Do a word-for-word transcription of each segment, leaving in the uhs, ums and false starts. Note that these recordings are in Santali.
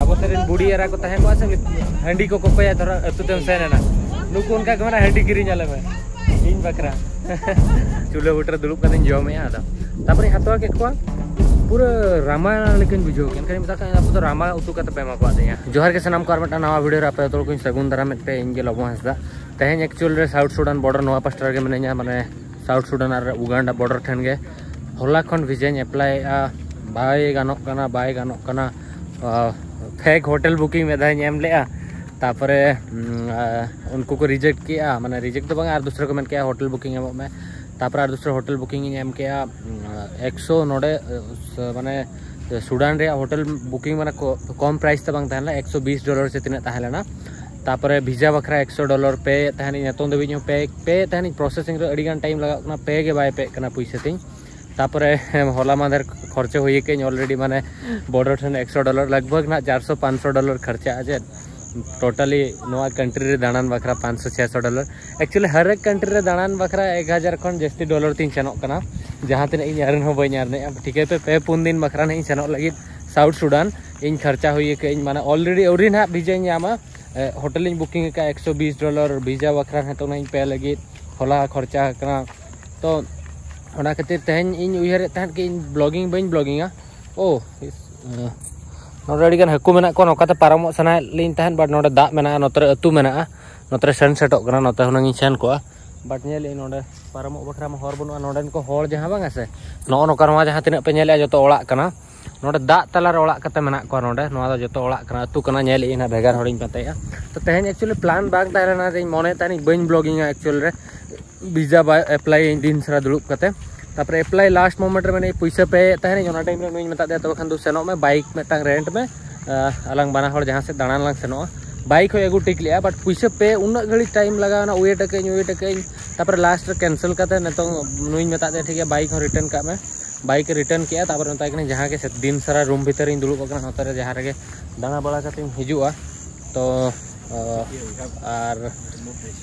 ᱠᱚᱛᱮ ᱨᱮᱱ ᱵᱩᱲᱦᱤ ᱮᱨᱟ ᱠᱚ ᱛᱟᱦᱮᱸ ᱠᱚᱜᱼᱟ ᱥᱮ, ᱦᱟᱺᱰᱤ ᱠᱚ ᱠᱚᱠᱚᱭᱟ, ᱫᱷᱚᱨᱚ ᱟᱹᱛᱩ ᱛᱮᱢ ᱥᱮᱱ ᱮᱱᱟ, ᱱᱩᱠᱩ ᱚᱱᱠᱟ ᱜᱮ ᱢᱮᱱᱟ, "ᱦᱟᱺᱰᱤ ᱠᱤᱨᱤᱧ ᱟᱞᱮ ᱢᱮ ᱤᱧ ᱵᱟᱠᱷᱨᱟ᱾" ᱪᱩᱞᱦᱟᱹ ᱵᱩᱴᱟᱹ ᱨᱮ ᱫᱩᱲᱩᱵ ᱠᱟᱛᱮᱧ ᱡᱚᱢᱮᱜᱼᱟ᱾ ᱟᱫᱚ ᱛᱟᱨᱯᱚᱨᱮᱧ ᱦᱟᱛᱟᱣ ᱠᱮᱫ ᱠᱚᱣᱟ, ᱯᱩᱨᱟᱹ ᱨᱟᱢᱟᱭᱚᱱ ᱞᱮᱠᱟᱧ ᱵᱩᱡᱷᱟᱹᱣ ᱠᱮᱫ᱾ ᱮᱱᱠᱷᱟᱱ ᱢᱮᱛᱟ ᱠᱚᱣᱟ, "ᱟᱯᱮ ᱫᱚ ᱨᱟᱢᱟᱭᱚᱱ ᱩᱛᱩ ᱠᱟᱛᱮ ᱯᱮ ᱮᱢᱟ ᱠᱚᱣᱟ ᱛᱤᱧᱟ?" ᱡᱚᱦᱟᱨ ᱜᱮ ᱥᱟᱱᱟᱢ ᱠᱚ, ᱟᱨ ᱢᱤᱫᱴᱟᱝ ᱱᱟᱣᱟ ᱵᱷᱤᱰᱤᱭᱳ ᱨᱮ ᱟᱯᱮ ᱡᱚᱛᱚ ᱦᱚᱲ ᱠᱚᱧ ᱥᱟᱹᱜᱩᱱ ᱫᱟᱨᱟᱢᱮᱫ ᱯᱮ᱾ ᱤᱧ ᱜᱮ ᱞᱚᱵᱚ ᱦᱟᱸᱥᱫᱟ᱾ ᱛᱮᱦᱮᱧ ᱮᱠᱪᱩᱭᱮᱞ ᱨᱮ ᱥᱟᱣᱩᱛᱷ ᱥᱩᱰᱟᱱ ᱵᱚᱰᱟᱨ ᱱᱚᱣᱟ ᱯᱟᱥᱴᱟ ᱨᱮᱜᱮ ᱢᱤᱱᱟᱹᱧᱟ, ᱢᱟᱱᱮ ᱥᱟᱣᱩᱛᱷ ᱥᱩᱰᱟᱱ ᱟᱨ ᱩᱜᱟᱱᱰᱟ ᱵᱚᱰᱟᱨ ᱴᱷᱮᱱ ᱜᱮ᱾ ᱦᱚᱞᱟ ᱠᱷᱚᱱ ᱵᱷᱤᱡᱟᱧ ᱮᱯᱞᱟᱭᱮᱫᱼᱟ, ᱵᱟᱭ ᱜᱟᱱᱚᱜ ᱠᱟᱱᱟ, ᱵᱟᱭ ᱜᱟᱱᱚᱜ ᱠᱟᱱᱟ᱾ ᱯᱷᱮᱠ ᱦᱳᱴᱮᱞ ᱵᱩᱠᱤᱝ ᱢᱤᱫ ᱫᱷᱟᱣ ᱤᱧ ᱮᱢ ᱞᱮᱫᱼᱟ, ᱛᱟᱨᱯᱚᱨᱮ ᱩᱱᱠᱩ ᱠᱚ ᱨᱤᱡᱮᱠᱴ ᱠᱮᱫᱼᱟ, ᱢᱟᱱᱮ ᱨᱤᱡᱮᱠᱴ ᱫᱚ ᱵᱟᱝ, ᱟᱨ ᱫᱩᱥᱨᱟ ᱠᱚ ᱢᱮᱱ ᱠᱮᱫᱼᱟ ᱦᱳᱴᱮᱞ ᱵᱩᱠᱤᱝ ᱮᱢᱚᱜ ᱢᱮ᱾ ᱛᱟᱨᱯᱚᱨᱮ ᱟᱨ ᱫᱩᱥᱨᱟ ᱦᱳᱴᱮᱞ ᱵᱩᱠᱤᱝ ᱤᱧ ᱮᱢ ᱠᱮᱫᱼᱟ ᱮᱠᱥᱚ ᱱᱚᱰᱮ, ᱢᱟᱱᱮ ᱥᱩᱰᱟᱱ ᱨᱮᱭᱟᱜ ᱦᱳᱴᱮᱞ ᱵᱩᱠᱤᱝ ᱢᱟᱱᱮ ᱠᱚᱢ ᱯᱨᱟᱭᱤᱥ ᱛᱮ ᱵᱟᱝ ᱛᱟᱦᱮᱸ ᱞᱮᱱᱟ, ᱮᱠᱥᱚ ᱵᱤᱥ ᱰᱚᱞᱟᱨ ᱥᱮ ᱛᱤᱱᱟᱹᱜ ᱛᱟᱦᱮᱸ ᱞᱮᱱᱟ᱾ ᱛᱟᱨᱯᱚᱨᱮ ᱵᱷᱤᱡᱟ ᱵᱟᱠᱷᱨᱟ ᱮᱠᱥᱚ ᱰᱚᱞᱟᱨ ᱯᱮ ᱮᱫ ᱛᱟᱦᱮᱱᱤᱧ, ᱱᱤᱛᱚᱝ ᱫᱷᱟᱹᱵᱤᱡ ᱦᱚᱸ ᱯᱮ ᱯᱮ ᱮᱫ ᱛᱟᱦᱮᱱᱤᱧ, ᱯᱨᱚᱥᱮᱥᱤᱝ ᱨᱮ ᱟᱹᱰᱤ ᱜᱟᱱ ᱴᱟᱭᱤᱢ ᱞᱟᱜᱟᱜ ᱠᱟᱱᱟ, ᱯᱮ ᱜᱮ ᱵᱟᱭ ᱯᱮ ᱮᱫ ᱠᱟᱱᱟ ᱯᱩᱭᱥᱟᱹ ᱛᱤᱧ᱾ ᱛᱟᱨᱯᱚᱨᱮ ᱦᱚᱞᱟ ᱢᱟᱫᱷᱮᱨ ᱠᱷᱚᱨᱪᱟ ᱦᱩᱭ ᱟᱠᱟᱫᱟᱹᱧ ᱚᱞᱨᱮᱰᱤ, ᱢᱟᱱᱮ ᱵᱚᱰᱟᱨ ᱴᱷᱮᱱ ᱮᱠᱥᱚ ᱰᱚᱞᱟᱨ, ᱞᱟᱜᱽ ᱵᱷᱟᱜᱽ ᱱᱟᱜ ᱪᱟᱨᱥᱚ ᱯᱟᱸᱪᱥᱚ ᱰᱚᱞᱟᱨ ᱠᱷᱚᱨᱪᱟᱜᱼᱟ ᱡᱮ ᱴᱳᱴᱟᱞᱤ ᱱᱚᱣᱟ ᱠᱟᱱᱴᱨᱤ ᱨᱮ ᱫᱟᱬᱟᱱ ᱵᱟᱠᱷᱨᱟ ᱯᱟᱸᱪᱥᱚ ᱪᱷᱮᱥᱚ ᱰᱚᱞᱟᱨ᱾ ᱮᱠᱪᱩᱭᱮᱞᱤ ᱦᱟᱨ ᱮᱠ ᱠᱟᱱᱴᱨᱤ ᱨᱮ ᱫᱟᱬᱟᱱ ᱵᱟᱠᱷᱨᱟ ᱮᱠ ᱦᱟᱡᱟᱨ ᱠᱷᱚᱱ ᱡᱟᱹᱥᱛᱤ ᱰᱚᱞᱟᱨ ᱛᱤᱧ ᱥᱮᱱᱚᱜ ᱠᱟᱱᱟ, ᱡᱟᱦᱟᱸ ᱛᱤᱱᱟᱹᱜ ᱤᱧ ᱟᱨᱱ ᱦᱚᱸ ᱵᱟᱹᱧ ᱟᱨᱱᱮᱜᱼᱟ᱾ ᱴᱷᱤᱠᱟᱹᱭ ᱯᱮ, ᱯᱮ ᱯᱩᱱ ᱫᱤᱱ ᱵᱟᱠᱷᱨᱟ ᱱᱟᱜ ᱤᱧ ᱥᱮᱱᱚᱜ ᱞᱟᱹᱜᱤᱫ ᱥᱟᱣᱩᱛᱷ ᱥᱩᱰᱟᱱ᱾ ᱤᱧ ᱠᱷᱚᱨᱪᱟ ᱦᱩᱭ ᱟᱠᱟᱫᱟᱹᱧ, ᱢᱟᱱᱮ ᱚᱞᱨᱮᱰᱤ ᱟᱹᱣᱨᱤ ᱱᱟᱦᱟᱜ ᱵᱷᱤᱡᱟᱧ ᱧᱟᱢᱟ᱾ ᱦᱳᱴᱮᱞ ᱤᱧ ᱵᱩᱠᱤᱝ ᱟᱠᱟᱫᱼᱟ ᱮᱠᱥᱚ ᱵᱤᱥ ᱰᱚᱞᱟᱨ, ᱵᱷᱤᱡᱟ ᱵᱟᱠᱷᱨᱟ ᱱᱤᱛᱚᱝ ᱱᱟᱜ ᱤᱧ ᱯᱮ ᱞᱟᱹᱜᱤᱫ, ᱦᱚᱞᱟ ᱠᱷᱚᱨᱪᱟ ᱟᱠᱟᱱᱟ᱾ ᱛᱚ ᱚᱱᱟ ᱠᱷᱟᱹᱛᱤᱨ ᱛᱮᱦᱮᱧ ᱤᱧ ᱩᱭᱦᱟᱹᱨᱮᱫ ᱛᱟᱦᱮᱸᱫ ᱠᱤ ᱤᱧ ᱵᱞᱚᱜᱤᱝ ᱵᱟᱹᱧ ᱵᱞᱚᱜᱤᱝᱟ᱾ ᱳ, ᱤᱥ, ᱱᱚᱰᱮ ᱟᱹᱰᱤ ᱜᱟᱱ ᱦᱟᱹᱠᱩ ᱢᱮᱱᱟᱜ ᱠᱚᱣᱟ, ᱱᱚᱝᱠᱟᱛᱮ ᱯᱟᱨᱚᱢᱚᱜ ᱥᱟᱱᱟᱭᱮᱫ ᱞᱤᱧ ᱛᱟᱦᱮᱸᱫ, but ᱱᱚᱰᱮ ᱫᱟᱜ ᱢᱮᱱᱟᱜᱼᱟ, ᱱᱚᱛᱮ ᱨᱮ ᱟᱹᱛᱩ ᱢᱮᱱᱟᱜᱼᱟ, ᱱᱚᱛᱮ ᱨᱮ ᱥᱮᱱ ᱥᱮᱴᱚᱜ ᱠᱟᱱᱟ, ᱱᱚᱛᱮ ᱦᱩᱱᱟᱹᱝ ᱤᱧ ᱥᱮᱱ ᱠᱚᱜᱼᱟ᱾ But ᱧᱮᱞᱮᱫ ᱟᱹᱧ ᱱᱚᱰᱮ ᱯᱟᱨᱚᱢᱚᱜ ᱵᱟᱠᱷᱨᱟ ᱢᱟ ᱦᱚᱨ ᱵᱟᱹᱱᱩᱜᱼᱟ, ᱱᱚᱰᱮᱱ ᱠᱚ ᱦᱚᱲ ᱡᱟᱦᱟᱸ ᱵᱟᱝᱟ ᱥᱮ, ᱱᱚᱜᱼᱚ ᱱᱚᱝᱠᱟ ᱱᱚᱣᱟ ᱡᱟᱦᱟᱸ ᱛᱤᱱᱟᱹᱜ ᱯᱮ ᱧᱮᱞᱮᱫᱼᱟ ᱡᱚᱛᱚ ᱚᱲᱟᱜ ᱠᱟᱱᱟ, ᱱᱚᱰᱮ ᱫᱟᱜ ᱛᱟᱞᱟᱨᱮ ᱚᱲᱟᱜ ᱠᱟᱛᱮ ᱢᱮᱱᱟᱜ ᱠᱚᱣᱟ᱾ ᱱᱚᱰᱮ ᱱᱚᱣᱟ ᱫᱚ ᱡᱚᱛᱚ ᱚᱲᱟᱜ ᱠᱟᱱᱟ, ᱟᱹᱛᱩ ᱠᱟᱱᱟ, ᱧᱮᱞᱮᱫ ᱟᱹᱧ ᱱᱟᱜ ᱵᱷᱮᱜᱟᱨ ᱦᱚᱲᱤᱧ ᱯᱟᱱᱛᱮᱭᱮᱫᱼᱟ᱾ ᱛᱚ ᱛᱮᱦᱮᱧ ᱮᱠᱪᱩᱭᱮᱞᱤ ᱯᱞᱟᱱ ᱵᱟᱝ ᱛᱟᱦᱮᱸ ᱞᱮᱱᱟ ᱡᱮ ᱤᱧ ᱢᱚᱱᱮᱭᱮᱫ ᱛᱟᱦᱮᱱᱤᱧ ᱵᱟᱹᱧ ᱵᱞᱚᱜᱤᱝᱟ ᱮᱠᱪᱩᱭᱮᱞ ᱨᱮ, ᱵᱷᱤᱡᱟ ᱵᱟᱭ ᱮᱯᱞᱟᱭ ᱤᱧ ᱫᱤᱱ ᱥᱟᱨᱟ ᱫᱩᱲᱩᱵ ᱠᱟᱛᱮ᱾ ᱛᱟᱨᱯᱚᱨᱮ ᱮᱯᱞᱟᱭ ᱞᱟᱥᱴ ᱢᱳᱢᱮᱱᱴ ᱨᱮ ᱢᱟᱱᱮ ᱯᱩᱭᱥᱟᱹ ᱯᱮ ᱛᱟᱦᱮᱱᱤᱧ, ᱚᱱᱟ ᱴᱟᱭᱤᱢ ᱨᱮ ᱱᱩᱭᱤᱧ ᱢᱮᱛᱟᱫ ᱫᱮᱭᱟ, "ᱛᱚᱵᱮ ᱠᱷᱟᱱ ᱫᱩ ᱥᱮᱱᱚᱜ ᱢᱮ, ᱵᱟᱭᱤᱠ ᱢᱤᱫᱴᱟᱝ ᱨᱮᱱᱴ ᱢᱮ, ᱟᱞᱟᱝ ᱵᱟᱱᱟ ᱦᱚᱲ ᱡᱟᱦᱟᱸ ᱥᱮᱫ ᱫᱟᱬᱟᱱ ᱞᱟᱝ ᱥᱮᱱᱚᱜᱼᱟ᱾" ᱵᱟᱭᱤᱠ ᱦᱚᱸᱭ ᱟᱹᱜᱩ ᱴᱷᱤᱠ ᱞᱮᱜᱼᱟ, but ᱯᱩᱭᱥᱟᱹ ᱯᱮ ᱩᱱᱟᱹᱜ ᱜᱷᱟᱹᱲᱤᱡ ᱴᱟᱭᱤᱢ ᱞᱟᱜᱟᱣ ᱮᱱᱟ, ᱳᱭᱮᱴ ᱟᱠᱟᱫᱟᱹᱧ, ᱳᱭᱮᱴ ᱟᱠᱟᱫᱟᱹᱧ᱾ ᱛᱟᱨᱯᱚᱨᱮ ᱞᱟᱥᱴ ᱨᱮ ᱠᱮᱱᱥᱮᱞ ᱠᱟᱛᱮ ᱱᱤᱛᱚᱝ ᱱᱩᱭᱤᱧ ᱢᱮᱛᱟᱫ ᱫᱮᱭᱟ, "ᱴᱷᱤᱠ ᱜᱮᱭᱟ, ᱵᱟᱭᱤᱠ ᱦᱚᱸ ᱨᱤᱴᱟᱨᱱ ᱠᱟᱜ ᱢᱮ᱾" ᱵᱟᱭᱤᱠ ᱮ ᱨᱤᱴᱟᱨᱱ ᱠᱮᱜᱼᱟ᱾ ᱛᱟᱨᱯᱚᱨᱮ ᱢᱮᱛᱟᱭ ᱠᱟᱹᱱᱟᱹᱧ, "ᱡᱟᱦᱟᱸ ᱜᱮ ᱥᱮ-, ᱫᱤᱱ ᱥᱟᱨᱟ ᱨᱩᱢ ᱵᱷᱤᱛᱟᱹᱨ ᱨᱤᱧ ᱫᱩᱲᱩᱵ ᱟᱠᱟᱱᱟ, ᱱᱚᱛᱮ ᱨᱮ ᱡᱟᱦᱟᱸ ᱨᱮᱜᱮ ᱫᱟᱬᱟ ᱵᱟᱲᱟ ᱠᱟᱛᱮᱧ ᱦᱤᱡᱩᱜᱼᱟ᱾" ᱛᱚ ᱟᱨ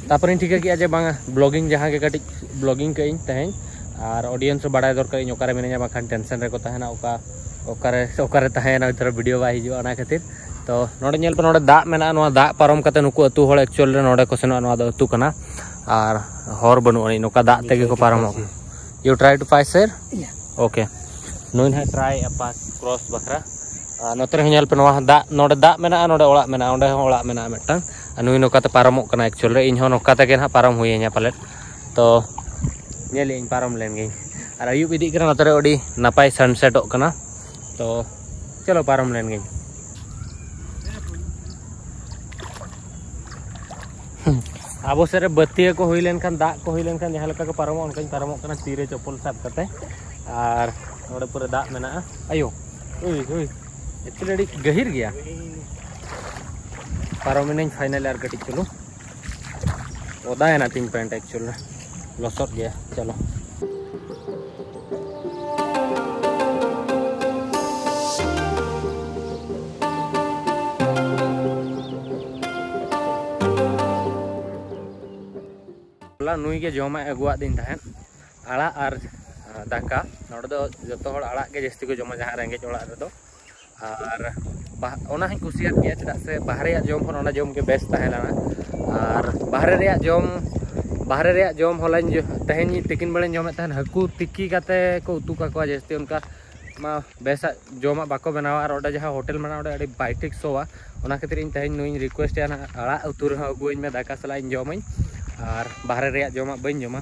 ᱛᱟᱨᱯᱚᱨᱮᱧ ᱴᱷᱤᱠᱟᱹ ᱠᱮᱜᱼᱟ ᱡᱮ ᱵᱟᱝᱟ, ᱵᱞᱚᱜᱤᱝ ᱡᱟᱦᱟᱸ ᱜᱮ ᱠᱟᱹᱴᱤᱡ ᱵᱞᱚᱜᱤᱝ ᱠᱟᱜ ᱟᱹᱧ ᱛᱮᱦᱮᱧ, ᱟᱨ ᱚᱰᱤᱭᱮᱱᱥ ᱦᱚᱸ ᱵᱟᱲᱟᱭ ᱫᱚᱨᱠᱟᱨ ᱤᱧ ᱚᱠᱟᱨᱮ ᱢᱤᱱᱟᱹᱧᱟ, ᱵᱟᱝᱠᱷᱟᱱ ᱴᱮᱱᱥᱮᱱ ᱨᱮᱠᱚ ᱛᱟᱦᱮᱱᱟ, ᱚᱠᱟ ᱚᱠᱟᱨᱮ ᱚᱠᱟᱨᱮ ᱛᱟᱦᱮᱸᱭᱮᱱᱟ, ᱦᱚᱭᱛᱳ ᱵᱷᱤᱰᱤᱭᱳ ᱵᱟᱭ ᱦᱤᱡᱩᱜᱼᱟ᱾ ᱚᱱᱟ ᱠᱷᱟᱹᱛᱤᱨ ᱛᱚ ᱱᱚᱰᱮ ᱧᱮᱞ ᱯᱮ, ᱱᱚᱰᱮ ᱫᱟᱜ ᱢᱮᱱᱟᱜᱼᱟ᱾ ᱱᱚᱣᱟ ᱫᱟᱜ ᱯᱟᱨᱚᱢ ᱠᱟᱛᱮ ᱱᱩᱠᱩ ᱟᱹᱛᱩ ᱦᱚᱲ ᱮᱠᱪᱩᱭᱮᱞ ᱨᱮ ᱱᱚᱰᱮ ᱠᱚ ᱥᱮᱱᱚᱜᱼᱟ᱾ ᱱᱚᱣᱟ ᱫᱚ ᱟᱹᱛᱩ ᱠᱟᱱᱟ ᱟᱨ ᱦᱚᱨ ᱵᱟᱹᱱᱩᱜ ᱟᱹᱱᱤᱡ, ᱱᱚᱝᱠᱟ ᱫᱟᱜ ᱛᱮᱜᱮ ᱠᱚ ᱯᱟᱨᱚᱢᱚᱜᱼᱟ᱾ You try to pass here? Okay. ᱱᱩᱭ ᱱᱟᱦᱟᱜ ᱴᱨᱟᱭ ᱮᱫᱼᱟ ᱯᱟᱥ ᱠᱨᱚᱥ ᱵᱟᱠᱷᱨᱟ᱾ ᱟᱨ ᱱᱚᱛᱮ ᱨᱮᱦᱚᱸ ᱧᱮᱞ ᱯᱮ, ᱱᱚᱣᱟ ᱫᱟᱜ, ᱱᱚᱰᱮ ᱫᱟᱜ ᱢᱮᱱᱟᱜᱼᱟ, ᱱᱚᱰᱮ ᱚᱲᱟᱜ ᱢᱮᱱᱟᱜᱼᱟ, ᱚᱸᱰᱮ ᱦᱚᱸ ᱚᱲᱟᱜ ᱢᱮᱱᱟᱜᱼᱟ ᱢᱤᱫᱴᱟᱝ᱾ ᱟᱨ ᱱᱩᱭ ᱱᱚᱝᱠᱟᱛᱮ ᱯᱟᱨᱚᱢᱚᱜ ᱠᱟᱱᱟ ᱮᱠᱪᱩᱭᱮᱞ ᱨᱮ᱾ ᱤᱧ ᱦᱚᱸ ᱱᱚᱝᱠᱟ ᱛᱮᱜᱮ ᱱᱟᱦᱟᱜ ᱯᱟᱨᱚᱢ ᱦᱩᱭᱟᱹᱧᱟ ᱯᱟᱞᱮᱫ᱾ ᱛᱚ ᱧᱮᱞᱮᱫ ᱟᱹᱧ, ᱯᱟᱨᱚᱢ ᱞᱮᱱ ᱜᱤᱧ᱾ ᱟᱨ ᱟᱹᱭᱩᱵ ᱤᱫᱤᱜ ᱠᱟᱱᱟ, ᱱᱚᱛᱮ ᱨᱮ ᱟᱹᱰᱤ ᱱᱟᱯᱟᱭ ᱥᱟᱱᱥᱮᱴᱚᱜ ᱠᱟᱱᱟ᱾ ᱛᱚ ᱪᱚᱞᱚ, ᱯᱟᱨᱚᱢ ᱞᱮᱱ ᱜᱤᱧ᱾ ᱟᱵᱚ ᱥᱮᱫ ᱨᱮ ᱵᱟᱹᱛᱤᱭᱟᱹ ᱠᱚ ᱦᱩᱭ ᱞᱮᱱᱠᱷᱟᱱ, ᱫᱟᱜ ᱠᱚ ᱦᱩᱭ ᱞᱮᱱᱠᱷᱟᱱ ᱡᱟᱦᱟᱸ ᱞᱮᱠᱟ ᱠᱚ ᱯᱟᱨᱚᱢᱚᱜᱼᱟ, ᱚᱱᱠᱟᱧ ᱯᱟᱨᱚᱢᱚᱜ ᱠᱟᱱᱟ ᱛᱤᱨᱮ ᱪᱚᱯᱚᱞ ᱥᱟᱵ ᱠᱟᱛᱮ᱾ ᱟᱨ ᱱᱚᱰᱮ ᱯᱩᱨᱟᱹ ᱫᱟᱜ ᱢᱮᱱᱟᱜᱼᱟ᱾ ᱟᱭᱳ, ᱩᱭ ᱩᱭ, ᱮᱠᱪᱩᱭᱮᱞᱤ ᱟᱹᱰᱤ ᱜᱟᱹᱦᱤᱨ ᱜᱮᱭᱟ᱾ ᱯᱟᱨᱚᱢ ᱮᱱᱟᱹᱧ ᱯᱷᱟᱭᱱᱟᱞᱤ ᱟᱨ ᱠᱟᱹᱴᱤᱡ ᱪᱩᱞᱩᱝ᱾ ᱚᱫᱟᱭᱮᱱᱟ ᱛᱤᱧ ᱯᱮᱱᱴ ᱮᱠᱪᱩᱭᱮᱞ ᱨᱮ, ᱞᱚᱥᱚᱫ ᱜᱮᱭᱟ᱾ ᱪᱚᱞᱚ᱾ ᱦᱚᱞᱟ ᱱᱩᱭ ᱜᱮ ᱡᱚᱢᱟᱜ ᱮ ᱟᱹᱜᱩᱣᱟᱫ ᱫᱤᱧ ᱛᱟᱦᱮᱸᱫ, ᱟᱲᱟᱜ ᱟᱨ ᱫᱟᱠᱟ᱾ ᱱᱚᱰᱮ ᱫᱚ ᱡᱚᱛᱚ ᱦᱚᱲ ᱟᱲᱟᱜ ᱜᱮ ᱡᱟᱹᱥᱛᱤ ᱠᱚ ᱡᱚᱢᱟ, ᱡᱟᱦᱟᱸ ᱨᱮᱸᱜᱮᱡ ᱚᱲᱟᱜ ᱨᱮᱫᱚ᱾ ᱟᱨ ᱵᱟ-, ᱚᱱᱟ ᱦᱚᱸᱧ ᱠᱩᱥᱤᱭᱟᱫ ᱜᱮᱭᱟ, ᱪᱮᱫᱟᱜ ᱥᱮ ᱵᱟᱦᱨᱮᱭᱟᱜ ᱡᱚᱢ ᱠᱷᱚᱱ ᱚᱱᱟ ᱡᱚᱢ ᱜᱮ ᱵᱮᱥ ᱛᱟᱦᱮᱸ ᱞᱮᱱᱟ᱾ ᱟᱨ ᱵᱟᱦᱨᱮ ᱨᱮᱭᱟᱜ ᱡᱚᱢ, ᱵᱟᱦᱨᱮ ᱨᱮᱭᱟᱜ ᱡᱚᱢ ᱦᱚᱞᱟᱧ ᱡᱚ-, ᱛᱮᱦᱮᱧ ᱛᱤᱠᱤᱱ ᱵᱮᱲᱟᱧ ᱡᱚᱢᱮᱫ ᱛᱟᱦᱮᱸᱫ, ᱦᱟᱹᱠᱩ ᱛᱤᱠᱤ ᱠᱟᱛᱮ ᱠᱚ ᱩᱛᱩ ᱠᱟᱠᱚᱣᱟ ᱡᱟᱹᱥᱛᱤ, ᱚᱱᱠᱟ ᱢᱟ ᱵᱮᱥᱟᱜ ᱡᱚᱢᱟᱜ ᱵᱟᱠᱚ ᱵᱮᱱᱟᱣᱟ᱾ ᱟᱨ ᱚᱸᱰᱮ ᱡᱟᱦᱟᱸ ᱦᱳᱴᱮᱞ ᱢᱮᱱᱟᱜᱼᱟ, ᱚᱸᱰᱮ ᱟᱹᱰᱤ ᱵᱟᱭᱴᱷᱤᱠ ᱥᱚᱣᱟ᱾ ᱚᱱᱟ ᱠᱷᱟᱹᱛᱤᱨ ᱤᱧ ᱛᱮᱦᱮᱧ ᱱᱩᱭᱤᱧ ᱨᱤᱠᱩᱭᱮᱥᱴ ᱮᱭᱟ, ᱱᱟᱦᱟᱜ ᱟᱲᱟᱜ ᱩᱛᱩ ᱨᱮᱦᱚᱸ ᱟᱹᱜᱩᱣᱟᱹᱧ ᱢᱮ, ᱫᱟᱠᱟ ᱥᱟᱞᱟᱜ ᱤᱧ ᱡᱚᱢᱟᱹᱧ᱾ ᱟᱨ ᱵᱟᱦᱨᱮ ᱨᱮᱭᱟᱜ ᱡᱚᱢᱟᱜ ᱵᱟᱹᱧ ᱡᱚᱢᱟ᱾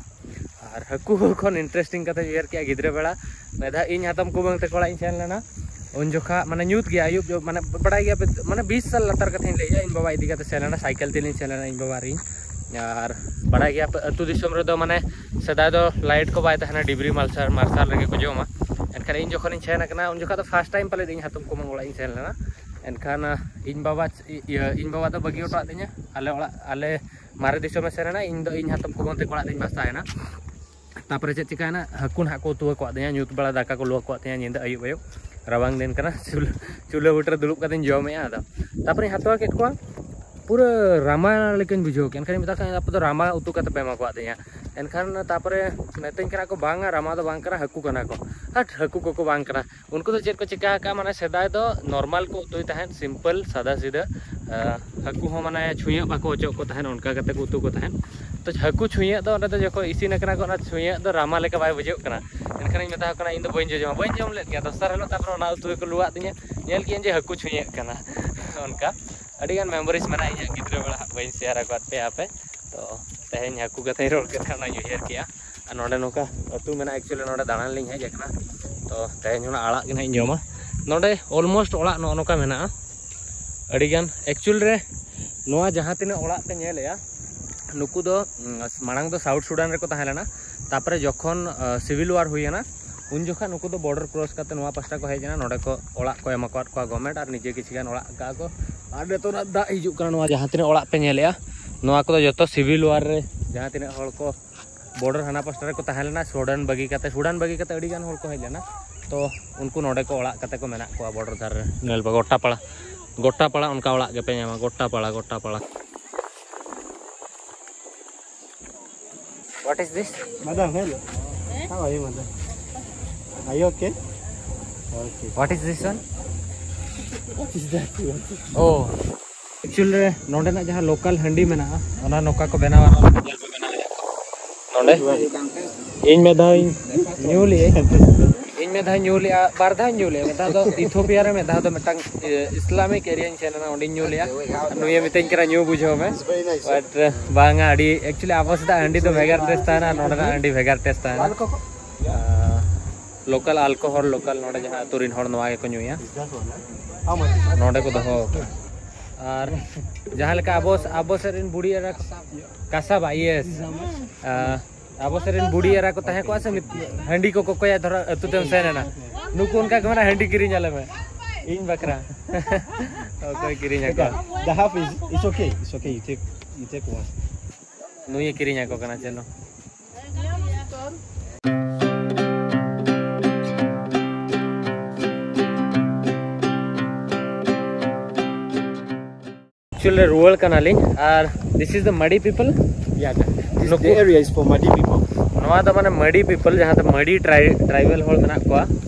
ᱟᱨ ᱦᱟᱹᱠᱩ ᱠᱷᱚᱱ ᱤᱱᱴᱟᱨᱮᱥᱴᱤᱝ ᱠᱟᱛᱷᱟᱧ ᱩᱭᱦᱟᱹᱨ ᱠᱮᱜᱼᱟ, ᱜᱤᱫᱽᱨᱟᱹ ᱵᱮᱲᱟ ᱢᱤᱫ ᱫᱷᱟᱣ ᱤᱧ ᱦᱟᱛᱚᱢ ᱠᱩᱢᱟᱹᱝ ᱛᱟᱠᱚ ᱚᱲᱟᱜ ᱤᱧ ᱥᱮᱱ ᱞᱮᱱᱟ᱾ ᱩᱱ ᱡᱚᱠᱷᱟ ᱢᱟᱱᱮ ᱧᱩᱛ ᱜᱮᱭᱟ, ᱟᱹᱭᱩᱵ ᱡᱚ-, ᱢᱟᱱᱮ ᱵᱟᱲᱟᱭ ᱜᱮᱭᱟ ᱯᱮ, ᱢᱟᱱᱮ ᱵᱤᱥ ᱥᱟᱞ ᱞᱟᱛᱟᱨ ᱠᱟᱛᱷᱟᱧ ᱞᱟᱹᱭᱮᱜᱼᱟ᱾ ᱤᱧ ᱵᱟᱵᱟ ᱤᱫᱤ ᱠᱟᱛᱮ ᱥᱮᱱ ᱞᱮᱱᱟ, ᱥᱟᱭᱠᱮᱞ ᱛᱮᱞᱤᱧ ᱥᱮᱱ ᱞᱮᱱᱟ ᱤᱧ ᱵᱟᱵᱟ ᱟᱨ ᱤᱧ᱾ ᱟᱨ ᱵᱟᱲᱟᱭ ᱜᱮᱭᱟ ᱯᱮ, ᱟᱹᱛᱩ ᱫᱤᱥᱚᱢ ᱨᱮᱫᱚ ᱢᱟᱱᱮ ᱥᱮᱫᱟᱭ ᱫᱚ ᱞᱟᱭᱤᱴ ᱠᱚ ᱵᱟᱭ ᱛᱟᱦᱮᱱᱟ, ᱰᱤᱵᱨᱤ ᱢᱟᱨᱥᱟᱞ, ᱢᱟᱨᱥᱟᱞ ᱨᱮᱜᱮ ᱠᱚ ᱡᱚᱢᱟ᱾ ᱮᱱᱠᱷᱟᱱ ᱤᱧ ᱡᱚᱠᱷᱚᱱᱤᱧ ᱥᱮᱱ ᱟᱠᱟᱱᱟ, ᱩᱱ ᱡᱚᱠᱷᱟ ᱫᱚ ᱯᱷᱟᱥᱴ ᱴᱟᱭᱤᱢ ᱯᱟᱞᱮᱫ ᱤᱧ ᱦᱟᱛᱚᱢ ᱠᱩᱢᱟᱹᱝ ᱚᱲᱟᱜ ᱤᱧ ᱥᱮᱱ ᱞᱮᱱᱟ᱾ ᱮᱱᱠᱷᱟᱱ ᱤᱧ ᱵᱟᱵᱟ, ᱤᱭᱟᱹ, ᱤᱧ ᱵᱟᱵᱟ ᱫᱚ ᱵᱟᱹᱜᱤ ᱦᱚᱴᱚᱣᱟᱫ ᱞᱤᱧᱟ ᱟᱞᱮ ᱚᱲᱟᱜ, ᱟᱞᱮ ᱢᱟᱨᱮ ᱫᱤᱥᱚᱢᱮ ᱥᱮᱱ ᱮᱱᱟ, ᱤᱧ ᱫᱚ ᱤᱧ ᱦᱟᱛᱚᱢ ᱠᱩᱢᱟᱹᱝ ᱛᱟᱠᱚ ᱚᱲᱟᱜ ᱨᱤᱧ ᱵᱟᱥᱟᱭᱮᱱᱟ᱾ ᱛᱟᱯᱚᱨᱮ ᱪᱮᱫ ᱪᱤᱠᱟᱭᱮᱱᱟ, ᱦᱟᱹᱠᱩ ᱱᱟᱦᱟᱜ ᱠᱚ ᱩᱛᱩ ᱟᱠᱟᱫ ᱛᱤᱧᱟ, ᱧᱩᱛ ᱵᱮᱲᱟ ᱫᱟᱠᱟ ᱠᱚ ᱞᱩ ᱟᱠᱟᱫ ᱛᱤᱧᱟ, ᱧᱤᱫᱟᱹ ᱟᱹᱭᱩᱵ ᱟᱹᱭᱩᱵ, ᱨᱟᱵᱟᱝ ᱫᱤᱱ ᱠᱟᱱᱟ, ᱪᱩᱞ-, ᱪᱩᱞᱦᱟᱹ ᱵᱩᱴᱟᱹ ᱨᱮ ᱫᱩᱲᱩᱵ ᱠᱟᱛᱮᱧ ᱡᱚᱢᱮᱜᱼᱟ᱾ ᱟᱫᱚ ᱛᱟᱯᱚᱨᱮᱧ ᱦᱟᱛᱣᱟ ᱠᱮᱫ ᱠᱚᱣᱟ, ᱯᱩᱨᱟᱹ ᱨᱟᱢᱟ ᱞᱮᱠᱟᱧ ᱵᱩᱡᱷᱟᱹᱣ ᱠᱮᱫ᱾ ᱮᱱᱠᱷᱟᱱ ᱢᱮᱛᱟ ᱠᱚ ᱠᱟᱱᱟ, "ᱟᱯᱮ ᱫᱚ ᱨᱟᱢᱟ ᱩᱛᱩ ᱠᱟᱛᱮ ᱯᱮ ᱮᱢᱟ ᱠᱚᱣᱟ ᱫᱤᱧᱟ?" ᱮᱱᱠᱷᱟᱱ ᱛᱟᱨᱯᱚᱨᱮ ᱢᱮᱛᱟᱹᱧ ᱠᱟᱱᱟ ᱠᱚ, "ᱵᱟᱝᱟ, ᱨᱟᱢᱟ ᱫᱚ ᱵᱟᱝ ᱠᱟᱱᱟ, ᱦᱟᱹᱠᱩ ᱠᱟᱱᱟ ᱠᱚ᱾" ᱦᱟᱴ, ᱦᱟᱹᱠᱩ ᱠᱚᱠᱚ ᱵᱟᱝ ᱠᱟᱱᱟ᱾ ᱩᱱᱠᱩ ᱫᱚ ᱪᱮᱫ ᱠᱚ ᱪᱤᱠᱟ ᱟᱠᱟᱫᱼᱟ, ᱢᱟᱱᱮ ᱥᱮᱫᱟᱭ ᱫᱚ ᱱᱚᱨᱢᱟᱞ ᱠᱚ ᱩᱛᱩᱭ ᱛᱟᱦᱮᱸᱫ, ᱥᱤᱢᱯᱮᱞ, ᱥᱟᱫᱟ ᱥᱤᱫᱟᱹ᱾ ᱟᱸ, ᱦᱟᱹᱠᱩ ᱦᱚᱸ ᱢᱟᱱᱮ ᱪᱷᱩᱭᱟᱹᱜ ᱵᱟᱠᱚ ᱚᱪᱚᱜ ᱠᱚ ᱛᱟᱦᱮᱸᱫ, ᱚᱱᱠᱟ ᱠᱟᱛᱮ ᱠᱚ ᱩᱛᱩ ᱠᱚ ᱛᱟᱦᱮᱸᱫ᱾ ᱛᱚ ᱦᱟᱹᱠᱩ ᱪᱷᱩᱭᱟᱹᱜ ᱫᱚ ᱚᱸᱰᱮ ᱫᱚ ᱡᱚᱠᱷᱚᱱ ᱤᱥᱤᱱ ᱟᱠᱟᱱᱟ ᱠᱚ, ᱚᱱᱟ ᱪᱷᱩᱭᱟᱹᱜ ᱫᱚ ᱨᱟᱢᱟ ᱞᱮᱠᱟ ᱵᱟᱭ ᱵᱩᱡᱷᱟᱹᱜ ᱠᱟᱱᱟ᱾ ᱮᱱᱠᱷᱟᱱᱤᱧ ᱢᱮᱛᱟ ᱠᱚ ᱠᱟᱱᱟ, "ᱤᱧ ᱫᱚ ᱵᱟᱹᱧ ᱡᱚᱡᱚᱢᱟ, ᱵᱟᱹᱧ ᱡᱚᱢ ᱞᱮᱫ ᱜᱮᱭᱟ᱾" ᱫᱚᱥᱟᱨ ᱦᱤᱞᱳᱜ ᱛᱟᱨᱯᱚᱨᱮ ᱚᱱᱟ ᱩᱛᱩ ᱜᱮᱠᱚ ᱞᱩᱣᱟᱫ ᱛᱤᱧᱟᱹ, ᱧᱮᱞ ᱠᱮᱫᱟᱹᱧ ᱡᱮ ᱦᱟᱹᱠᱩ ᱪᱷᱩᱭᱟᱹᱜ ᱠᱟᱱᱟ᱾ ᱚᱱᱠᱟ ᱟᱹᱰᱤᱜᱟᱱ ᱢᱮᱢᱳᱨᱤᱡᱽ ᱢᱮᱱᱟᱜᱼᱟ ᱤᱧᱟᱹᱜ ᱜᱤᱫᱽᱨᱟᱹ ᱵᱮᱲᱟ, ᱦᱟᱸᱜ ᱵᱟᱹᱧ ᱥᱮᱭᱟᱨ ᱟᱠᱟᱫ ᱯᱮᱭᱟ ᱟᱯᱮ᱾ ᱛᱚ ᱛᱮᱦᱮᱧ ᱦᱟᱹᱠᱩ ᱠᱟᱛᱷᱟᱧ ᱨᱚᱲ ᱠᱮᱫᱟ, ᱚᱱᱟᱧ ᱩᱭᱦᱟᱹᱨ ᱠᱮᱜᱼᱟ᱾ ᱟᱨ ᱱᱚᱰᱮ ᱱᱚᱝᱠᱟ ᱟᱹᱛᱩ ᱢᱮᱱᱟᱜᱼᱟ, ᱮᱠᱪᱩᱭᱮᱞᱤ ᱱᱚᱰᱮ ᱫᱟᱬᱟᱱ ᱞᱤᱧ ᱦᱮᱡ ᱟᱠᱟᱱᱟ᱾ ᱛᱚ ᱛᱮᱦᱮᱧ ᱚᱱᱟ ᱟᱲᱟᱜ ᱜᱮ ᱱᱟᱦᱟᱜ ᱤᱧ ᱡᱚᱢᱟ᱾ ᱱᱚᱰᱮ ᱚᱞᱢᱳᱥᱴ ᱚᱲᱟᱜ ᱱᱚᱜᱼᱚ ᱱᱚᱝᱠᱟ ᱢᱮᱱᱟᱜᱼᱟ ᱟᱹᱰᱤᱜᱟᱱ᱾ ᱮᱠᱪᱩᱭᱮᱞ ᱨᱮ ᱱᱚᱣᱟ ᱡᱟᱦᱟᱸ ᱛᱤᱱᱟᱹᱜ ᱚᱲᱟᱜ ᱯᱮ ᱧᱮᱞᱮᱜᱼᱟ, ᱱᱩᱠᱩ ᱫᱚ, ᱩᱸ, ᱢᱟᱲᱟᱝ ᱫᱚ ᱥᱟᱣᱩᱛᱷ ᱥᱩᱰᱟᱱ ᱨᱮᱠᱚ ᱛᱟᱦᱮᱸ ᱞᱮᱱᱟ᱾ ᱛᱟᱨᱯᱚᱨᱮ ᱡᱚᱠᱷᱚᱱ, ᱟ, ᱥᱤᱵᱤᱞ ᱣᱟᱨ ᱦᱩᱭᱮᱱᱟ, ᱩᱱ ᱡᱚᱠᱷᱚᱱ ᱱᱩᱠᱩ ᱫᱚ ᱵᱚᱨᱰᱟᱨ ᱠᱨᱚᱥ ᱠᱟᱛᱮ ᱱᱚᱣᱟ ᱯᱟᱥᱴᱟ ᱠᱚ ᱦᱮᱡ ᱮᱱᱟ᱾ ᱱᱚᱰᱮ ᱠᱚ ᱚᱲᱟᱜ ᱠᱚ ᱮᱢ ᱟᱠᱟᱫ ᱠᱚᱣᱟ ᱜᱚᱵᱷᱢᱮᱱᱴ, ᱟᱨ ᱱᱤᱡᱮ ᱠᱤᱪᱷᱩ ᱜᱟᱱ ᱚᱲᱟᱜ ᱟᱠᱟᱫ ᱠᱚ᱾ ᱟᱨ ᱱᱤᱛᱚᱜ ᱚᱱᱟ ᱫᱟᱜ ᱦᱤᱡᱩᱜ ᱠᱟᱱᱟ, ᱱᱚᱣᱟ ᱡᱟᱦᱟᱸ ᱛᱤᱱᱟᱹᱜ ᱚᱲᱟᱜ ᱯᱮ ᱧᱮᱞᱮᱜᱼᱟ, ᱱᱚᱣᱟ ᱠᱚᱫᱚ ᱡᱚᱛᱚ ᱥᱤᱵᱤᱞ ᱣᱟᱨ ᱨᱮ ᱡᱟᱦᱟᱸ ᱛᱤᱱᱟᱹᱜ ᱦᱚᱲ ᱠᱚ ᱵᱚᱨᱰᱟᱨ ᱦᱟᱱᱟ ᱯᱟᱥᱴᱟ ᱨᱮᱠᱚ ᱛᱟᱦᱮᱸ ᱞᱮᱱᱟ, ᱥᱩᱰᱟᱱ ᱵᱟᱹᱜᱤ ᱠᱟᱛᱮ, ᱥᱩᱰᱟᱱ ᱵᱟᱹᱜᱤ ᱠᱟᱛᱮ ᱟᱹᱰᱤ ᱜᱟᱱ ᱦᱚᱲ ᱠᱚ ᱦᱮᱡ ᱞᱮᱱᱟ᱾ ᱛᱚ ᱩᱱᱠᱩ ᱱᱚᱰᱮ ᱠᱚ ᱚᱲᱟᱜ ᱠᱟᱛᱮ ᱠᱚ ᱢᱮᱱᱟᱜ ᱠᱚᱣᱟ ᱵᱚᱨᱰᱟᱨ ᱫᱷᱟᱨᱮ ᱨᱮ᱾ ᱧᱮᱞ ᱯᱮ, ᱜᱚᱴᱟ ᱯᱟᱲᱟ, ᱜᱚᱴᱟ ᱯᱟᱲᱟ ᱚᱱᱠᱟ ᱚᱲᱟᱜ ᱜᱮᱯᱮ ᱧᱟᱢᱟ, ᱜᱚᱴᱟ ᱯᱟᱲᱟ, ᱜᱚᱴᱟ ᱯᱟᱲᱟ᱾ What is this? Madam, hello. How are you, madam? Are you okay? Okay. What is this one? What is that? Oh. Actually ᱨᱮ ᱱᱚᱰᱮᱱᱟᱜ ᱡᱟᱦᱟᱸ ᱞᱳᱠᱟᱞ ᱦᱟᱺᱰᱤ ᱢᱮᱱᱟᱜᱼᱟ, ᱚᱱᱟ ᱱᱚᱝᱠᱟ ᱠᱚ ᱵᱮᱱᱟᱣᱟ᱾ ᱱᱚᱰᱮ ᱤᱧ ᱢᱤᱫ ᱫᱷᱟᱣ ᱤᱧ ᱧᱩ ᱞᱮᱜᱼᱟ, ᱤᱧ ᱢᱤᱫ ᱫᱷᱟᱣ ᱤᱧ ᱧᱩ ᱞᱮᱜᱼᱟ, ᱵᱟᱨ ᱫᱷᱟᱣ ᱤᱧ ᱧᱩ ᱞᱮᱜᱼᱟ᱾ ᱢᱤᱫ ᱫᱷᱟᱣ ᱫᱚ ᱤᱛᱷᱳᱯᱤᱭᱟ ᱨᱮ, ᱢᱤᱫ ᱫᱷᱟᱣ ᱫᱚ ᱢᱤᱫᱴᱟᱝ, ᱮ, ᱤᱥᱞᱟᱢᱤᱠ ᱮᱨᱤᱭᱟᱧ ᱥᱮᱱ ᱞᱮᱱᱟ, ᱚᱸᱰᱮᱧ ᱧᱩ ᱞᱮᱜᱼᱟ᱾ ᱟᱨ ᱱᱩᱭᱮ ᱢᱤᱛᱟᱹᱧ ᱠᱟᱱᱟ, "ᱧᱩ ᱵᱩᱡᱷᱟᱹᱣ ᱢᱮ," but ᱵᱟᱝᱟ, ᱟᱹᱰᱤ actually ᱟᱵᱚ ᱥᱮᱫᱟᱜ ᱦᱟᱺᱰᱤ ᱫᱚ ᱵᱷᱮᱜᱟᱨ ᱴᱮᱥᱴ ᱛᱟᱦᱮᱱᱟ, ᱟᱨ ᱱᱚᱰᱮᱱᱟᱜ ᱦᱟᱺᱰᱤ ᱵᱷᱮᱜᱟᱨ ᱴᱮᱥᱴ ᱛᱟᱦᱮᱱᱟ᱾ ᱞᱳᱠᱟᱞ ᱟᱞᱠᱳᱦᱚᱞ, ᱞᱳᱠᱟᱞ ᱱᱚᱰᱮ ᱡᱟᱦᱟᱸ ᱟᱹᱛᱩ ᱨᱮᱱ ᱦᱚᱲ ᱱᱚᱣᱟ ᱜᱮᱠᱚ ᱧᱩᱭᱟ, ᱱᱚᱰᱮ ᱠᱚ ᱫᱚᱦᱚ ᱟᱠᱟᱫᱟ᱾ ᱟᱨ ᱡᱟᱦᱟᱸ ᱞᱮᱠᱟ ᱟᱵᱚ, ᱟᱵᱚ ᱥᱮᱫ ᱨᱮᱱ ᱵᱩᱲᱦᱤ ᱮᱨᱟ, ᱠᱟᱥᱟᱵᱟ, ᱤᱭᱮᱥ, ᱟᱵᱚ ᱥᱮᱫ ᱨᱮᱱ ᱵᱩᱲᱦᱤ ᱮᱨᱟ ᱠᱚ ᱛᱟᱦᱮᱸ ᱠᱚᱜᱼᱟ ᱥᱮ, ᱢᱤᱫ ᱦᱟᱺᱰᱤ ᱠᱚ ᱠᱚᱠᱚᱭᱟ, ᱫᱷᱚᱨᱚ ᱟᱹᱛᱩ ᱛᱮᱢ ᱥᱮᱱ ᱮᱱᱟ, ᱱᱩᱠᱩ ᱚᱱᱠᱟ ᱠᱚ ᱢᱮᱱᱟ, "ᱦᱟᱺᱰᱤ ᱠᱤᱨᱤᱧ ᱟᱞᱮ ᱢᱮ ᱤᱧ ᱵᱟᱠᱷᱨᱟ᱾" ᱚᱠᱚᱭ ᱠᱤᱨᱤᱧ ᱟᱠᱚᱣᱟ? The half is, it's okay, it's okay, you take, you take one. ᱱᱩᱭᱮ ᱠᱤᱨᱤᱧ ᱟᱠᱚ ᱠᱟᱱᱟ, ᱪᱚᱞᱚ᱾ ᱮᱠᱪᱩᱭᱮᱞᱤ ᱨᱩᱣᱟᱹᱲ ᱠᱟᱱᱟᱞᱤᱧ᱾ ᱟᱨ this is the Madi people. Yeah, the, this, Nuku- the area is for Madi people. ᱱᱚᱣᱟ ᱫᱚ ᱢᱟᱱᱮ ᱢᱟᱹᱰᱤ ᱯᱤᱯᱚᱞ, ᱡᱟᱦᱟᱸ ᱫᱚ ᱢᱟᱹᱰᱤ ᱴᱨᱟᱭ ᱴᱨᱟᱭᱵᱮᱞ ᱦᱚᱲ ᱢᱮᱱᱟᱜ ᱠᱚᱣᱟ᱾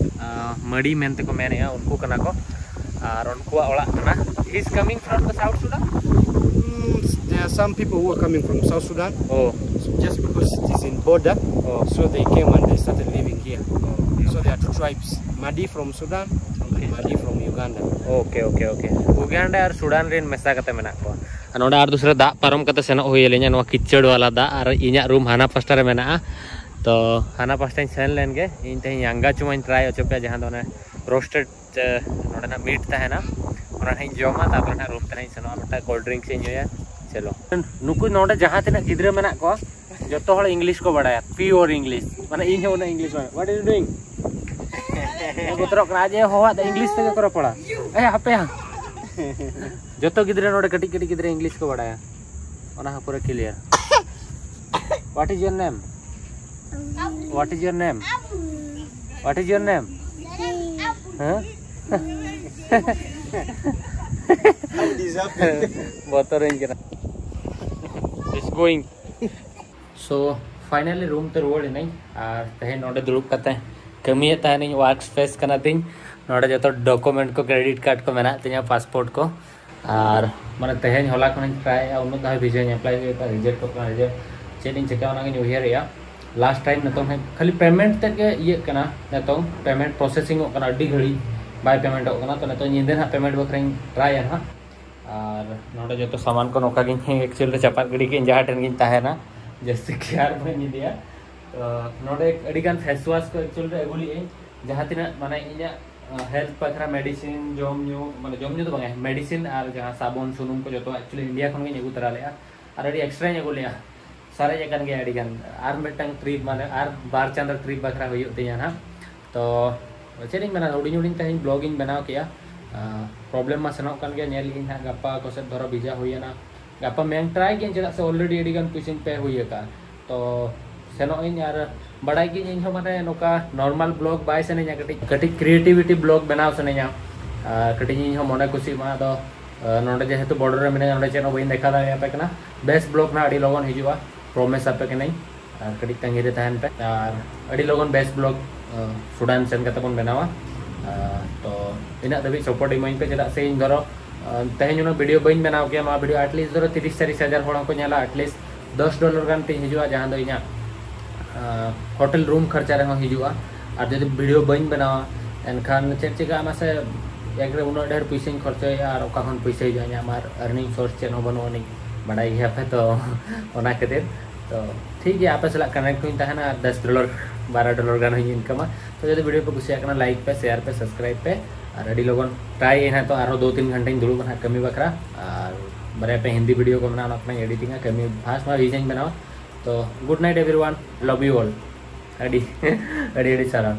ᱟᱸ, ᱢᱟᱹᱰᱤ ᱢᱮᱱᱛᱮ ᱠᱚ ᱢᱮᱱᱮᱜᱼᱟ, ᱩᱱᱠᱩ ᱠᱟᱱᱟ ᱠᱚ᱾ ᱟᱨ ᱩᱱᱠᱩᱣᱟᱜ ᱚᱲᱟᱜ ᱠᱟᱱᱟ᱾ He is coming from the South Sudan. Mm, there are some people who are coming from South Sudan. Oh. So just because it is in border, Oh. so they came and they started living here. Oh. So there are two tribes, Madi from Sudan and Okay. Madi from Uganda. Okay, okay, okay. ᱩᱜᱟᱱᱰᱟ R Sudan ᱨᱮᱱ ᱢᱮᱥᱟ ᱠᱟᱛᱮ ᱢᱮᱱᱟᱜ ᱠᱚᱣᱟ᱾ ᱟᱨ ᱱᱚᱰᱮ ᱟᱨ ᱫᱩᱥᱨᱟ ᱫᱟᱜ ᱯᱟᱨᱚᱢ ᱠᱟᱛᱮ ᱥᱮᱱᱚᱜ ᱦᱩᱭ ᱟᱹᱞᱤᱧᱟ᱾ ᱱᱚᱣᱟ ᱠᱤᱪᱟᱹᱲ ᱣᱟᱞᱟ ᱫᱟᱜ, ᱟᱨ ᱤᱧᱟᱹᱜ ᱨᱩᱢ ᱦᱟᱱᱟ ᱯᱟᱥᱴᱟ ᱨᱮ ᱢᱮᱱᱟᱜᱼᱟ᱾ ᱛᱚ ᱦᱟᱱᱟ ᱯᱟᱥᱴᱟᱧ ᱥᱮᱱ ᱞᱮᱱ ᱜᱮ᱾ ᱤᱧ ᱛᱮᱦᱮᱧ ᱭᱟᱝᱜᱟ ᱪᱩᱢᱟᱧ ᱴᱨᱟᱭ ᱦᱚᱪᱚ ᱯᱮᱭᱟ, ᱡᱟᱦᱟᱸ ᱫᱚ ᱚᱱᱮ ᱨᱳᱥᱴᱮᱰ ᱱᱚᱰᱮᱱᱟᱜ ᱢᱤᱴ ᱛᱟᱦᱮᱱᱟ, ᱚᱱᱟ ᱱᱟᱦᱟᱜ ᱤᱧ ᱡᱚᱢᱟ, ᱛᱟᱨᱯᱚᱨᱮ ᱱᱟᱦᱟᱜ ᱨᱩᱢ ᱛᱮ ᱱᱟᱦᱟᱜ ᱤᱧ ᱥᱮᱱᱚᱜᱼᱟ, ᱢᱤᱫᱴᱟᱝ ᱠᱳᱞᱰ ᱰᱨᱤᱝᱠᱥ ᱤᱧ ᱧᱩᱭᱟ᱾ ᱪᱚᱞᱚ, ᱱᱩᱠᱩ ᱱᱚᱰᱮ ᱡᱟᱦᱟᱸ ᱛᱤᱱᱟᱹᱜ ᱜᱤᱫᱽᱨᱟᱹ ᱢᱮᱱᱟᱜ ᱠᱚᱣᱟ, ᱡᱚᱛᱚ ᱦᱚᱲ ᱤᱝᱞᱤᱥ ᱠᱚ ᱵᱟᱲᱟᱭᱟ, ᱯᱤᱭᱳᱨ ᱤᱝᱞᱤᱥ᱾ ᱢᱟᱱᱮ ᱤᱧ ᱦᱚᱸ ᱩᱱᱟᱹᱜ ᱤᱝᱞᱤᱥ ᱵᱟᱝ᱾ What are you doing? ᱵᱚᱛᱚᱨᱚᱜ ᱠᱟᱱᱟ, ᱟᱡ ᱮ ᱦᱚᱦᱚᱣᱟᱫ ᱫᱚ ᱤᱝᱞᱤᱥ ᱛᱮᱜᱮ ᱠᱚ ᱨᱚᱯᱚᱲᱟ᱾ ᱮ ᱦᱟᱯᱮ ᱦᱟ᱾ ᱡᱚᱛᱚ ᱜᱤᱫᱽᱨᱟᱹ ᱱᱚᱰᱮ ᱠᱟᱹᱴᱤᱡ ᱠᱟᱹᱴᱤᱡ ᱜᱤᱫᱽᱨᱟᱹ ᱤᱝᱞᱤᱥ ᱠᱚ ᱵᱟᱲᱟᱭᱟ, ᱚᱱᱟ ᱦᱚᱸ ᱯᱩᱨᱟᱹ clear. What is your name? What is your name? What is your name? ᱦᱮᱸ? ᱵᱚᱛᱚᱨᱤᱧ ᱠᱟᱱᱟ᱾ It's going. So finally ᱨᱩᱢ ᱛᱮ ᱨᱩᱣᱟᱹᱲ ᱮᱱᱟᱹᱧ, ᱟᱨ ᱛᱮᱦᱮᱧ ᱱᱚᱰᱮ ᱫᱩᱲᱩᱵ ᱠᱟᱛᱮ ᱠᱟᱹᱢᱤᱭᱮᱫ ᱛᱟᱦᱮᱱᱤᱧ, ᱣᱟᱨᱠ ᱥᱯᱮᱥ ᱠᱟᱱᱟ ᱛᱤᱧ᱾ ᱱᱚᱰᱮ ᱡᱚᱛᱚ ᱰᱚᱠᱩᱢᱮᱱᱴ ᱠᱚ, ᱠᱨᱮᱰᱤᱴ ᱠᱟᱨᱰ ᱠᱚ ᱢᱮᱱᱟᱜ ᱛᱤᱧᱟ, ᱯᱟᱥᱯᱳᱨᱴ ᱠᱚ᱾ ᱟᱨ ᱢᱟᱱᱮ ᱛᱮᱦᱮᱧ ᱦᱚᱞᱟ ᱠᱷᱚᱱᱤᱧ ᱴᱨᱟᱭᱮᱫᱼᱟ, ᱩᱱᱟᱹᱜ ᱫᱷᱟᱣ ᱵᱷᱤᱥᱟᱧ ᱮᱯᱞᱟᱭ ᱦᱩᱭ ᱟᱠᱟᱫ, ᱨᱤᱡᱮᱠᱴᱚᱜ ᱠᱟᱱᱟ, ᱨᱤᱡᱮᱠᱴ᱾ ᱪᱮᱫ ᱤᱧ ᱪᱤᱠᱟᱹᱭᱟ ᱚᱱᱟᱜᱤᱧ ᱩᱭᱦᱟᱹᱨᱮᱫᱼᱟ᱾ ᱞᱟᱥᱴ ᱴᱟᱭᱤᱢ ᱱᱤᱛᱚᱝ ᱦᱮᱸ ᱠᱷᱟᱹᱞᱤ ᱯᱮᱢᱮᱱᱴ ᱛᱮᱫ ᱜᱮ ᱤᱭᱟᱹᱜ ᱠᱟᱱᱟ, ᱱᱤᱛᱚᱝ ᱯᱮᱢᱮᱱᱴ ᱯᱨᱚᱥᱮᱥᱤᱝ ᱚᱜ ᱠᱟᱱᱟ, ᱟᱹᱰᱤ ᱜᱷᱟᱹᱲᱤᱡ ᱵᱟᱭ ᱯᱮᱢᱮᱱᱴᱚᱜ ᱠᱟᱱᱟ᱾ ᱛᱚ ᱱᱤᱛᱚᱝ ᱧᱤᱫᱟᱹ ᱱᱟᱦᱟᱜ ᱯᱮᱢᱮᱱᱴ ᱵᱟᱠᱷᱨᱟᱧ ᱴᱨᱟᱭᱟ ᱱᱟᱦᱟᱜ᱾ ᱟᱨ ᱱᱚᱰᱮ ᱡᱚᱛᱚ ᱥᱟᱢᱟᱱ ᱠᱚ ᱱᱚᱝᱠᱟ ᱜᱤᱧ ᱮᱠᱪᱩᱭᱮᱞ ᱨᱮ ᱪᱟᱯᱟᱫ ᱜᱤᱰᱤ ᱠᱮᱫᱟᱹᱧ, ᱡᱟᱦᱟᱸ ᱴᱷᱮᱱ ᱜᱤᱧ ᱛᱟᱦᱮᱱᱟ, ᱡᱟᱹᱥᱛᱤ ᱠᱮᱭᱟᱨ ᱵᱟᱹᱧ ᱤᱫᱤᱭᱟ᱾ ᱛᱚ ᱱᱚᱰᱮ ᱟᱹᱰᱤᱜᱟᱱ ᱯᱷᱮᱥ ᱣᱟᱥ ᱠᱚ ᱮᱠᱪᱩᱭᱮᱞ ᱨᱮ ᱟᱹᱜᱩ ᱞᱮᱫᱟᱹᱧ, ᱡᱟᱦᱟᱸ ᱛᱤᱱᱟᱹᱜ ᱢᱟᱱᱮ ᱤᱧᱟᱹᱜ ᱦᱮᱞᱛᱷ ᱵᱟᱠᱷᱨᱟ ᱢᱮᱰᱤᱥᱤᱱ, ᱡᱚᱢ ᱧᱩ, ᱢᱟᱱᱮ ᱡᱚᱢ ᱧᱩ ᱫᱚ ᱵᱟᱝᱟ, ᱢᱮᱰᱤᱥᱤᱱ ᱟᱨ ᱡᱟᱦᱟᱸ ᱥᱟᱵᱚᱱ ᱥᱩᱱᱩᱢ ᱠᱚ ᱡᱚᱛᱚ ᱮᱠᱪᱩᱭᱮᱞᱤ ᱤᱱᱰᱤᱭᱟ ᱠᱷᱚᱱ ᱜᱤᱧ ᱟᱹᱜᱩ ᱛᱚᱨᱟ ᱞᱮᱫᱼᱟ᱾ ᱟᱨ ᱟᱹᱰᱤ ᱮᱠᱥᱴᱨᱟᱧ ᱟᱹᱜᱩ ᱞᱮᱫᱼᱟ, ᱥᱟᱨᱮᱡ ᱟᱠᱟᱱ ᱜᱮᱭᱟ ᱟᱹᱰᱤ ᱜᱟᱱ᱾ ᱟᱨ ᱢᱤᱫᱴᱟᱝ ᱴᱨᱤᱯ, ᱢᱟᱱᱮ ᱟᱨ ᱵᱟᱨ ᱪᱟᱸᱫᱳ ᱴᱨᱤᱯ ᱵᱟᱠᱷᱨᱟ ᱦᱩᱭᱩᱜ ᱛᱤᱧᱟᱹ ᱱᱟᱦᱟᱜ᱾ ᱛᱚ ᱪᱮᱫ ᱤᱧ ᱢᱮᱱᱟ, ᱦᱩᱰᱤᱧ ᱦᱩᱰᱤᱧ ᱛᱮᱦᱮᱧ ᱵᱞᱚᱜ ᱤᱧ ᱵᱮᱱᱟᱣ ᱠᱮᱜᱼᱟ᱾ ᱯᱨᱚᱵᱞᱮᱢ ᱢᱟ ᱥᱮᱱᱚᱜ ᱠᱟᱱ ᱜᱮᱭᱟ, ᱧᱮᱞ ᱤᱧ ᱦᱟᱸᱜ ᱜᱟᱯᱟ ᱠᱚᱥᱮᱫ ᱫᱷᱚᱨᱚ ᱵᱷᱤᱡᱟ ᱦᱩᱭᱮᱱᱟ᱾ ᱜᱟᱯᱟ ᱢᱮᱭᱟᱝ ᱴᱨᱟᱭ ᱜᱮᱭᱟᱹᱧ, ᱪᱮᱫᱟᱜ ᱥᱮ ᱚᱞᱨᱮᱰᱤ ᱟᱹᱰᱤ ᱜᱟᱱ ᱯᱩᱭᱥᱟᱹᱧ ᱯᱮ ᱦᱩᱭ ᱟᱠᱟᱫᱼᱟ᱾ ᱛᱚ ᱥᱮᱱᱚᱜ ᱟᱹᱧ, ᱟᱨ ᱵᱟᱲᱟᱭ ᱜᱤᱭᱟᱹᱧ ᱤᱧᱦᱚᱸ ᱢᱟᱱᱮ ᱱᱚᱝᱠᱟ ᱱᱚᱨᱢᱟᱞ ᱵᱞᱚᱜ ᱵᱟᱭ ᱥᱟᱱᱟᱧᱟ, ᱠᱟᱹᱴᱤᱡ ᱠᱟᱹᱴᱤᱡ ᱠᱨᱤᱭᱮᱴᱤᱵᱷᱤᱴᱤ ᱵᱞᱚᱜ ᱵᱮᱱᱟᱣ ᱥᱟᱱᱟᱧᱟ᱾ ᱟᱨ ᱠᱟᱹᱴᱤᱡ ᱤᱧᱦᱚᱸ ᱢᱚᱱᱮ ᱠᱩᱥᱤᱜ ᱢᱟ, ᱟᱫᱚ ᱱᱚᱰᱮ ᱡᱮᱦᱮᱛᱩ border ᱨᱮ ᱢᱤᱱᱟᱹᱧᱟ, ᱱᱚᱰᱮ ᱪᱮᱫ ᱦᱚᱸ ᱵᱟᱹᱧ ᱫᱮᱠᱷᱟᱣ ᱫᱟᱲᱮᱭᱟᱯᱮ ᱠᱟᱱᱟ᱾ Best vlog ᱱᱟᱦᱟᱜ ᱟᱹᱰᱤ ᱞᱚᱜᱚᱱ ᱦᱤᱡᱩᱜᱼᱟ, promise ᱟᱯᱮ ᱠᱟᱹᱱᱟᱹᱧ᱾ ᱟᱨ ᱠᱟᱹᱴᱤᱡ ᱛᱟᱺᱜᱤ ᱨᱮ ᱛᱟᱦᱮᱱ ᱯᱮ, ᱟᱨ ᱟᱹᱰᱤ ᱞᱚᱜᱚᱱ best vlog ᱥᱩᱰᱟᱱ ᱥᱮᱱ ᱠᱟᱛᱮ ᱵᱚᱱ ᱵᱮᱱᱟᱣᱟ᱾ ᱛᱚ ᱤᱱᱟᱹᱜ ᱫᱷᱟᱹᱵᱤᱡ support ᱤᱢᱟᱹᱧ ᱯᱮ, ᱪᱮᱫᱟᱜ ᱥᱮ ᱤᱧ ᱫᱷᱚᱨᱚ ᱛᱮᱦᱮᱧ ᱩᱱᱟᱹᱜ video ᱵᱟᱹᱧ ᱵᱮᱱᱟᱣ ᱠᱮᱭᱟ, ᱱᱚᱣᱟ video at least ᱫᱷᱚᱨᱚ ᱛᱤᱨᱤᱥ ᱪᱟᱞᱤᱥ ᱦᱟᱡᱟᱨ ᱦᱚᱲ ᱦᱚᱸᱠᱚ ᱧᱮᱞᱟ, at least ᱫᱚᱥ dollar ᱜᱟᱱ ᱛᱤᱧ ᱦᱤᱡᱩᱜᱼᱟ, ᱡᱟᱦᱟᱸ ᱫᱚ ᱤᱧᱟᱹᱜ hotel room ᱠᱷᱚᱨᱪᱟ ᱨᱮᱦᱚᱸ ᱦᱤᱡᱩᱜᱼᱟ᱾ ᱟᱨ ᱡᱩᱫᱤ video ᱵᱟᱹᱧ ᱵᱮᱱᱟᱣᱟ, ᱮᱱᱠᱷᱟᱱ ᱪᱮᱫ ᱪᱤᱠᱟᱹᱜᱼᱟ ᱢᱟᱥᱮ? ᱮᱠ ᱨᱮ ᱩᱱᱟᱹᱜ ᱰᱷᱮᱨ ᱯᱩᱭᱥᱟᱹᱧ ᱠᱷᱚᱨᱪᱟᱭᱮᱫᱼᱟ ᱟᱨ ᱚᱠᱟ ᱠᱷᱚᱱ ᱯᱩᱭᱥᱟᱹ ᱦᱤᱡᱩᱜᱼᱟ? ᱤᱧᱟᱹᱜ ᱢᱟ earning source ᱪᱮᱫ ᱦᱚᱸ ᱵᱟᱹᱱᱩᱜ ᱟᱹᱱᱤᱡ, ᱵᱟᱰᱟᱭ ᱜᱮᱭᱟ ᱯᱮ᱾ ᱛᱚ ᱚᱱᱟ ᱠᱷᱟᱹᱛᱤᱨ ᱛᱚ ᱴᱷᱤᱠ ᱜᱮᱭᱟ, ᱟᱯᱮ ᱥᱟᱞᱟᱜ connect ᱦᱚᱸᱧ ᱛᱟᱦᱮᱱᱟ ᱟᱨ ᱫᱚᱥ dollar ᱵᱟᱨᱚ dollar ᱜᱟᱱ ᱦᱚᱸᱧ ᱤᱱᱠᱟᱢᱟ᱾ ᱛᱚ ᱡᱩᱫᱤ video ᱯᱮ ᱠᱩᱥᱤᱭᱟᱜ ᱠᱟᱱᱟ, like ᱯᱮ, share ᱯᱮ, subscribe ᱯᱮ, ᱟᱨ ᱟᱹᱰᱤ ᱞᱚᱜᱚᱱ try ᱟᱹᱧ ᱦᱟᱸᱜ᱾ ᱛᱚ ᱟᱨᱦᱚᱸ ᱫᱩ ᱛᱤᱱ ᱜᱷᱚᱱᱴᱟᱧ ᱫᱩᱲᱩᱵ ᱠᱟᱱᱟ ᱠᱟᱹᱢᱤ ᱵᱟᱠᱷᱨᱟ, ᱟᱨ ᱵᱟᱨᱭᱟ ᱯᱮ ᱦᱤᱱᱫᱤ video ᱠᱚ ᱢᱮᱱᱟᱜᱼᱟ, ᱚᱱᱟ ᱠᱚᱧ editing ᱟ, ᱠᱟᱹᱢᱤ fast ᱢᱟ ᱵᱷᱤᱡᱟᱹᱧ ᱵᱮᱱᱟᱣᱟ᱾ ᱛᱚ good night everyone, love you all, ᱟᱹᱰᱤ ᱟᱹᱰᱤ ᱟᱹᱰᱤ ᱥᱟᱨᱦᱟᱣ᱾